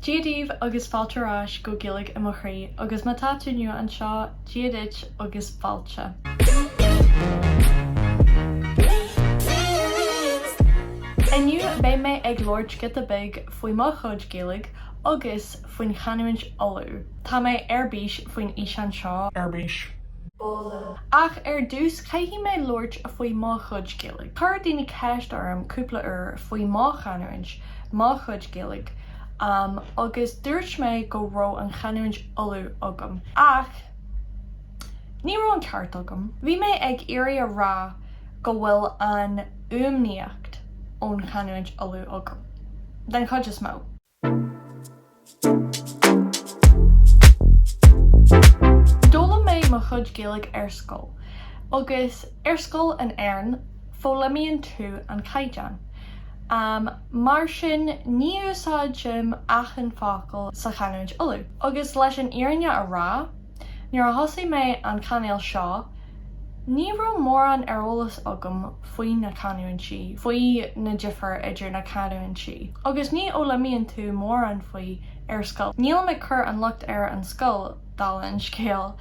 Dia daoibh agus fáilte ar ais go Gaeilge i mo chroí agus má tá tú nua anseo, Dia duit agus fáilte. Inniu beidh mé ag labhairt giota beag faoi mo chuid Gaeilge agus faoin chanúint Uladh. Tá mé ar bís faoin fhíseán seo. Ar bís. Ach ar dtús caithfidh mé labhairt faoi mo chuid Gaeilge. Chuir daoine ceist orm cúpla uair faoi mo chanúint, mo chuid Gaeilge, agus dúirt mé go raibh an chanúint Uladh agam. Ach ní raibh an ceart agam. Bhí mé ag iarraidh a rá go bhfuil an fhuaimníocht ón chanúint Uladh agam. Den chuid is mó. D'fhoghlaim mé mo chuid Gaeilge ar scoil, agus ar scoil in Éirinn, foghlaimíonn tú an caighdeán. Mar sin, ní úsáidim achan focal sa chanúint Uladh. Agus leis an fhírinne a rá, Nuair a thosaigh mé an cainéal seo, ní raibh mórán ar eolas agam faoi na canúintí, faoi na difear idir na canúintí. Agus ní fhoghlaimíonn tú mórán faoi ar scoil. Nílim ag cur an locht ar an scoil, dála an scéil,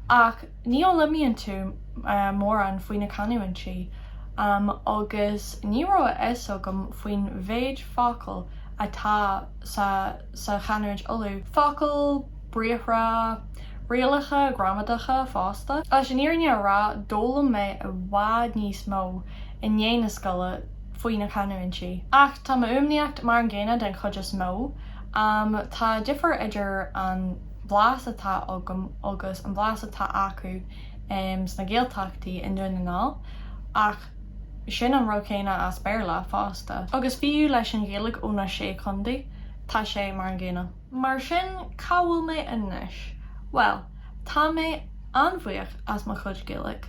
ach ní fhoghlaimíonn tú mórán faoi na canúintí. Agus ní raibh a fhios agam faoin mhéid focal atá sa sa chanúint Uladh. Focail, briathra, rialacha gramadacha fosta. Leis an fhírinne a rá, d'fhoghlaim mé i bhfad níos mó i ndiaidh na scoile faoi na canúintí. Ach tá m'fhuaimníocht mar an gcéanna den chuid is mó. Tá difear idir an blas atá agam agus an blas atá acu sna Gaeltachtaí i nDún na nGall, ach sin an rud céanna as Béarla fosta. Agus fiú leis an Ghaeilge ó na Sé Chontae, tá sé mar an gcéanna. Mar sin, cá bhfuil mé anois? Bhuel, tá mé an-bhuíoch as mo chuid Gaeilge.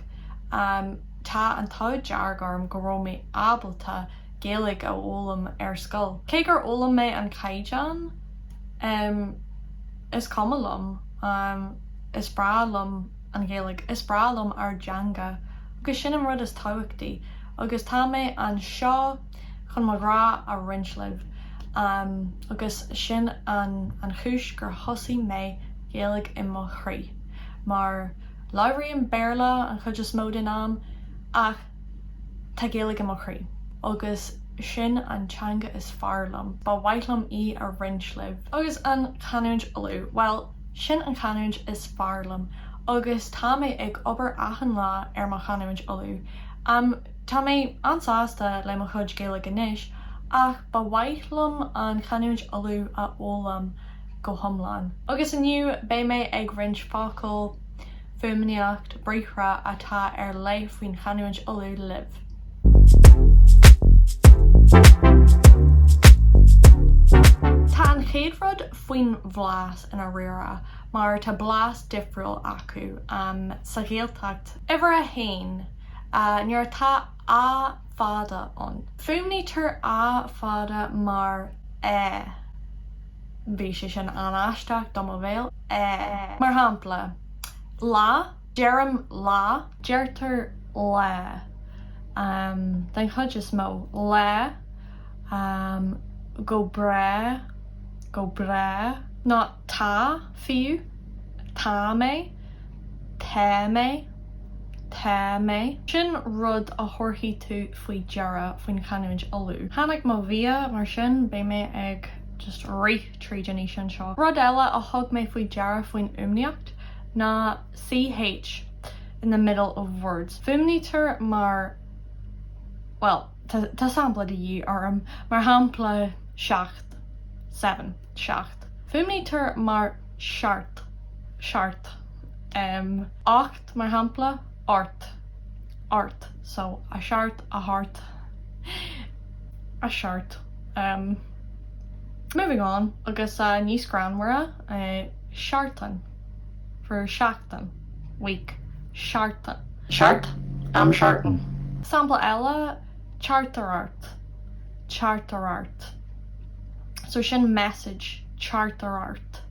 Tá an t-ádh dearg orm go raibh mé ábalta Gaeilge a fhoghlaim ar scoil. Cé gur fhoghlaim mé an caighdeán, is cuma liom. Is breá liom an Ghaeilge, is breá liom ár dteanga agus sin an rud is tábhachtaí. Agus tá mé anseo chun mo ghrá a roinnt libh agus sin an an chúis gur thosaigh mé Gaeilge i mo chroí mar labhraím Béarla an chuid is mó den am ach tá Gaeilge i mo chroí agus sin an teanga is fearr liom. Ba mhaith liom í a roinnt libh. Agus an chanúint Uladh, bhuel sin an chanúint is fearr liom agus tá mé ag obair achan lá ar mo chanúint Uladh. Tá mé an-sásta le mo chuid Gaeilge anois ach ba mhaith liom an chanúint Uladh a fhoghlaim go hiomlán. Agus inniu beidh mé ag roinnt focal, fuaimníocht, briathra atá ar leith faoin chanúint Uladh libh. Tá an chéad rud faoin bhlas i ndáiríre mar tá blas difriúil acu sa Ghaeltacht. Uimhir a haon. Nuair atá A fada ann. Fuaimnítear A fada mar E. Bhí sé sin an-aisteach do mo bhéal. E. Mar shampla, lá, deirim lá. Deirtear lá. Den chuid is mó. Lá. Go breá. Go breá. Nó tá, fiú. Tá mé. Tá mé. Tá mé. Sin rud a thabharfaidh tú faoi deara faoin chanúint Uladh. Tháinig mo bhia, mar sin beidh mé ag just rith tríd an fhíseán seo. Rud eile a thug mé faoi deara faoin fhuaimníocht ná CH in the middle of words. Fuaimnítear mar, bhuel, tá sampla de dhíth orm, mar shampla seacht, seven, seacht. Fuaimnítear mar seart, seart. 8 mar shampla, art, art, so a seart, a heart, a seart. Moving on, agus níos greannmhaire, seartan for seachtain, week, seartan. Seart, I'm seartan. Sampla eile, teachtaireacht, teachtaireacht. So sin message, teachtaireacht.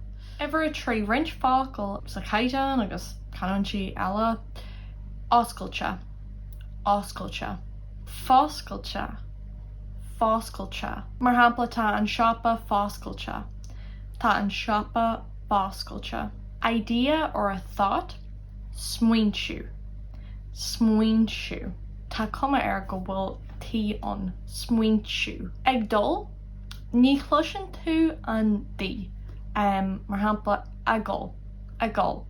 Uimhir 3, roinnt focal sa chaighdeán agus canúintí eile, oscailte, oscailte, foscailte, foscailte. Mar shampla, tá an siopa foscailte. Tá an siopa foscailte. Idea or a thought, smaointiú, smaointiú. Tá cuma air go bhfuil T ann, smaointiú. Ag dul, ní chloiseann tú an D, mar shampla, a dhul, ag dul.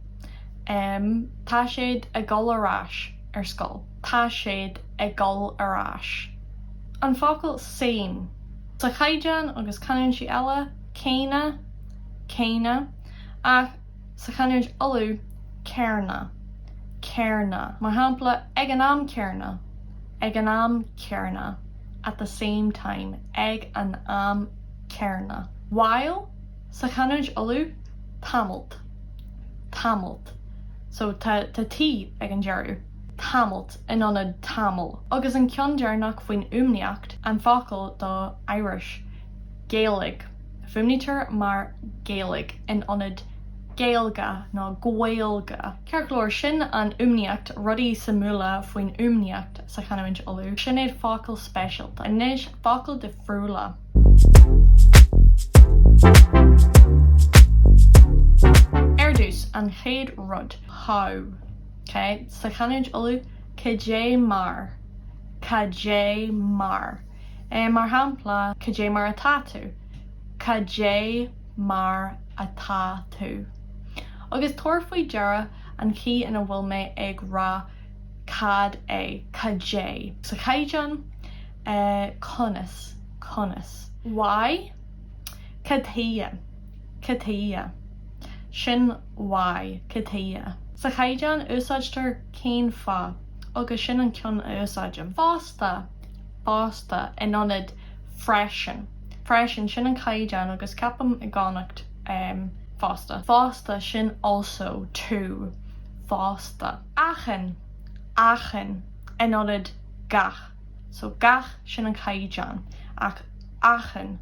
Tá siad ag dul ar ais ar scoil. Tá siad ag dul ar ais. An focal same. Sa chaighdeán agus canúintí eile, céanna, céanna, ach sa chanúint Uladh, céarna, céarna. Mar shampla, ag an am céarna, ag an am céarna, at the same time, ag an am céarna. While, sa chanúint Uladh, tamalt, tamalt. So tá tá T ag an deireadh. Tamalt in ionad tamall. Agus an ceann deireanach faoin fhuaimníocht, an focal do Irish, Gaeilge. Fuaimnítear mar Gaeilge in ionad Gaeilge nó Gaeilge. Ceart go leor, sin an fhuaimníocht, rudaí suimiúla faoin fhuaimníocht sa chanúint Uladh. Sin iad focail speisialta. Anois, focail difriúla. Ar dtús, an chéad rud, how. Ok, sa chanúint Uladh, cad é mar, cad é mar. Mar shampla, cad é mar atá tú? Cad é mar atá tú? Agus tabhair faoi deara an chaoi ina bhfuil mé ag rá cad é, cad é. Sa chaighdeán, conas, conas. Why? Cad chuige? Cad chuige? Sin why, cad chuige. Sa chaighdeán, úsáidtear cén fáth agus sin an ceann a úsáidim. Fosta, fosta, in ionad freisin, freisin, sin an caighdeán agus ceapaim i gConnacht fosta. Fosta, sin also, too, fosta. Achan, achan, in ionad gach. So gach, sin an caighdeán, ach achan,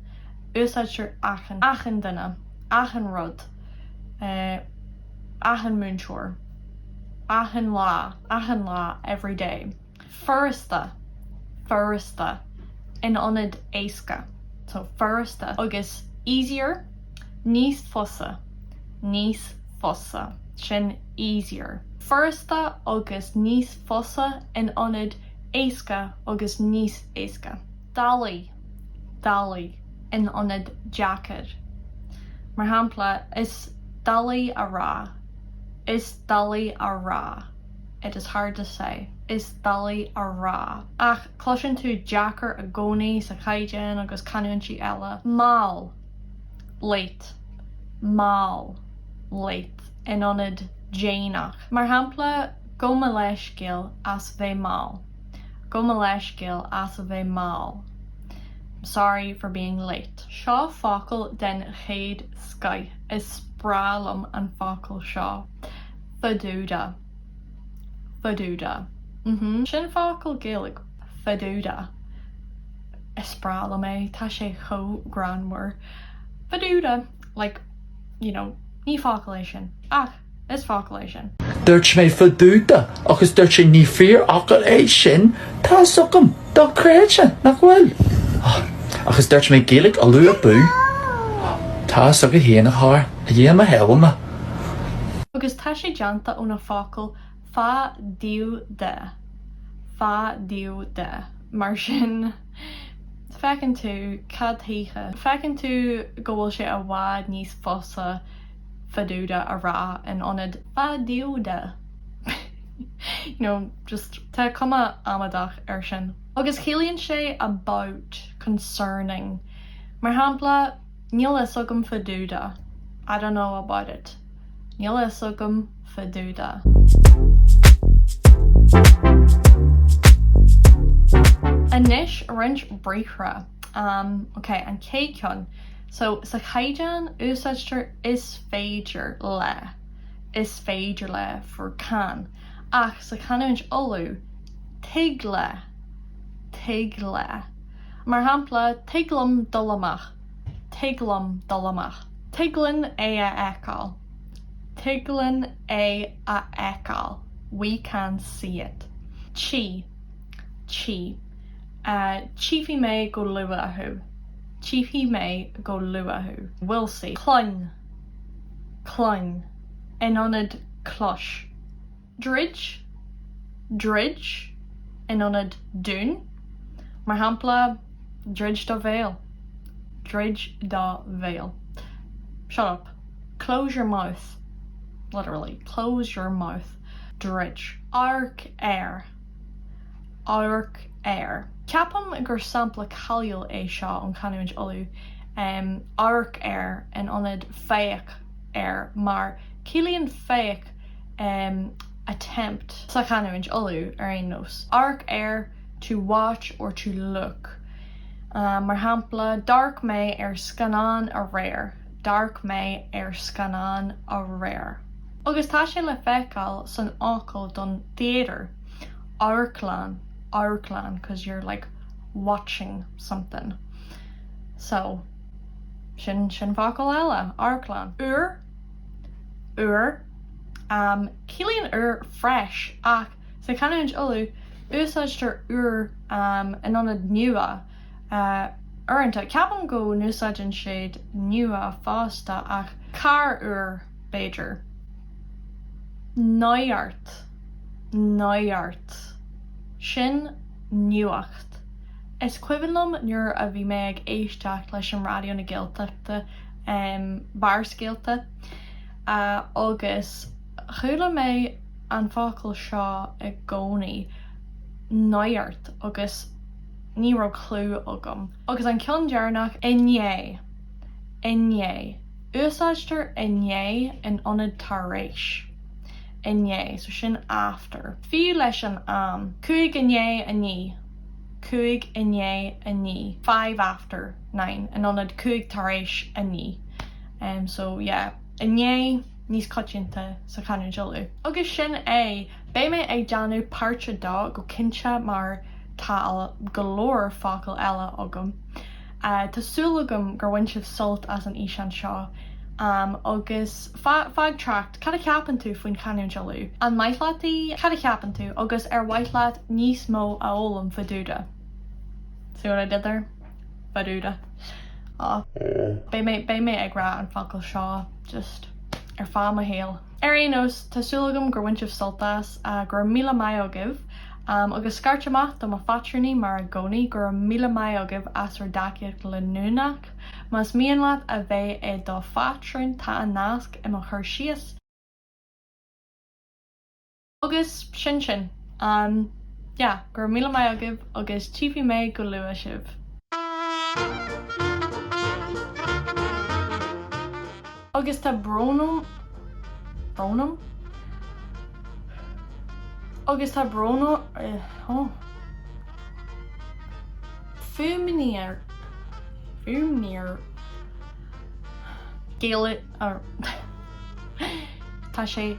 úsáidtear achan, achan duine, achan rud, achan múinteoir, achan lá, achan lá, every day. Furasta, furasta, in ionad éasca. So furasta agus easier, níos fusa, níos fusa, sin easier. Furasta agus níos fusa in ionad éasca agus níos éasca. Doiligh, doiligh, in ionad deacair. Mar shampla, is doiligh a rá, is doiligh a rá, it is hard to say, is doiligh a rá. Ach cloiseann tú deacair i gcónaí sa chaighdeán agus canúintí eile. Mall, late, mall, late, in ionad déanach. Mar shampla, gabh mo leithscéal as bheith mall. Gabh mo leithscéal as a bheith mall. I'm sorry for being late. Seo focal den chéad scoith. Is breá liom an focal seo. Fá dtaobh de. Fá dtaobh de. Mhm. Sin focal Gaeilge. Fá dtaobh de. Is breá liom é. Tá sé chomh greannmhar. Fá dtaobh de. Like, you know, ní focal é sin. Ach is focal é sin. Dúirt mé fá dtaobh de agus dúirt sé ní fíorfhocal é sin, tá 'fhios agam, dochreidte, nach bhfuil? Agus dúirt mé Gaeilge Uladh abú! Tá 'fhios agat féin a chara, a Dhia mo shábháil mé. Agus tá sé déanta ó na focail fá dtaobh de, fá dtaobh de. Mar sin, feiceann tú, cad chuige? Feiceann tú go bhfuil sé i bhfad níos fusa fá dtaobh de a rá in ionad fá dtaobh de. You know, just, tá cuma amadach air sin. Agus ciallaíonn sé about, concerning. Mar shampla, níl a fhios agam fá dtaobh de, I don't know about it. Níl a fhios agam fá dtaobh de. Anois roinnt briathra. Um, ok, an chéad cheann. So, sa chaighdeán, úsáidtear is féidir le, is féidir le for can. Ach sa chanúint Uladh, tig le, tig le. Mar shampla, tig liom dul amach, tig liom dul amach. Tig linn é a fheiceáil, tig linn é a fheiceáil, we can see it. Tí, tí. Tchífidh mé go luath thú. Tchífidh mé go luath thú. We'll see. Cluin. Cluin. In ionad clois. Druid. Druid. In ionad dún. Mar shampla, druid do bhéal. Druid do bhéal. Shut up. Close your mouth. Literally. Close your mouth. Druid. Amharc ar. Amharc ar. Ceapaim gur sampla cáiliúil é seo ón chanúint Uladh, amharc ar in ionad féach ar mar ciallaíonn féach attempt sa chanúint Uladh ar aon nós. Amharc ar, to watch or to look. Mar shampla, d'amharc mé ar scannán aréir, d'amharc mé ar scannán aréir. Agus tá sé le feiceáil san fhocal don theatre, amharclann, amharclann, cause you're like watching something. So, sin, sin focal eile, amharclann. Úr, úr. Um, ciallaíonn úr fresh ach sa chanúint Uladh, úsáidtear úr um, in ionad nua. Uh, uaireanta, ceapaim go n-úsáideann siad nua fosta ach carr úr, b'fhéidir. Nuacht. Nuacht. Sin nuacht. Is cuimhin liom nuair a bhí mé ag éisteacht leis an Raidió na Gaeltachta, Barrscéalta, agus chuala mé an focal seo i gcónaí, nuacht, agus ní raibh clue agam. Agus an ceann deireanach, inné. Inné. Úsáidtear i ndiaidh in ionad tar éis. I ndiaidh, so sin after. Fiú leis an am. 9:05 i 8:55. 9:05 in ionad 9:05 tar éis. So yeah, i ndiaidh níos coitianta sa chanúint Uladh. Agus sin é! Beidh mé ag déanamh páirt a dó go cinnte mar tá go leor focal eile agam. Tá súil agam gur bhain sibh sult as an fhíseán seo agus fág trácht, cad a cheapann tú faoin chanúint Uladh? An maith leat í? Cad a cheapann tú? Agus ar mhaith leat níos mó a fhoghlaim fá dtaobh de? See what I did there? Fá dtaobh de. Aw. Beidh mé, beidh mé ag rá an focal seo just ar feadh mo shaoil. Ar aon nós, tá súil agam gur bhain sibh sult as, go raibh míle maith agaibh. Agus scairt amach do mo phátrúnaí mar i gcónaí, go raibh míle maith agaibh as bhur dtacaíocht leanúnach. Más mian leat a bheith i do phátrún, tá an nasc i mo chur síos. Agus sin sin. Yeah, go raibh míle maith agaibh agus tchífidh mé go luath sibh. Agus tá brón orm, brón orm? Agus tá brón orm, fuaimníor, fuaimníor, Gael, tá sé,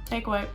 take away.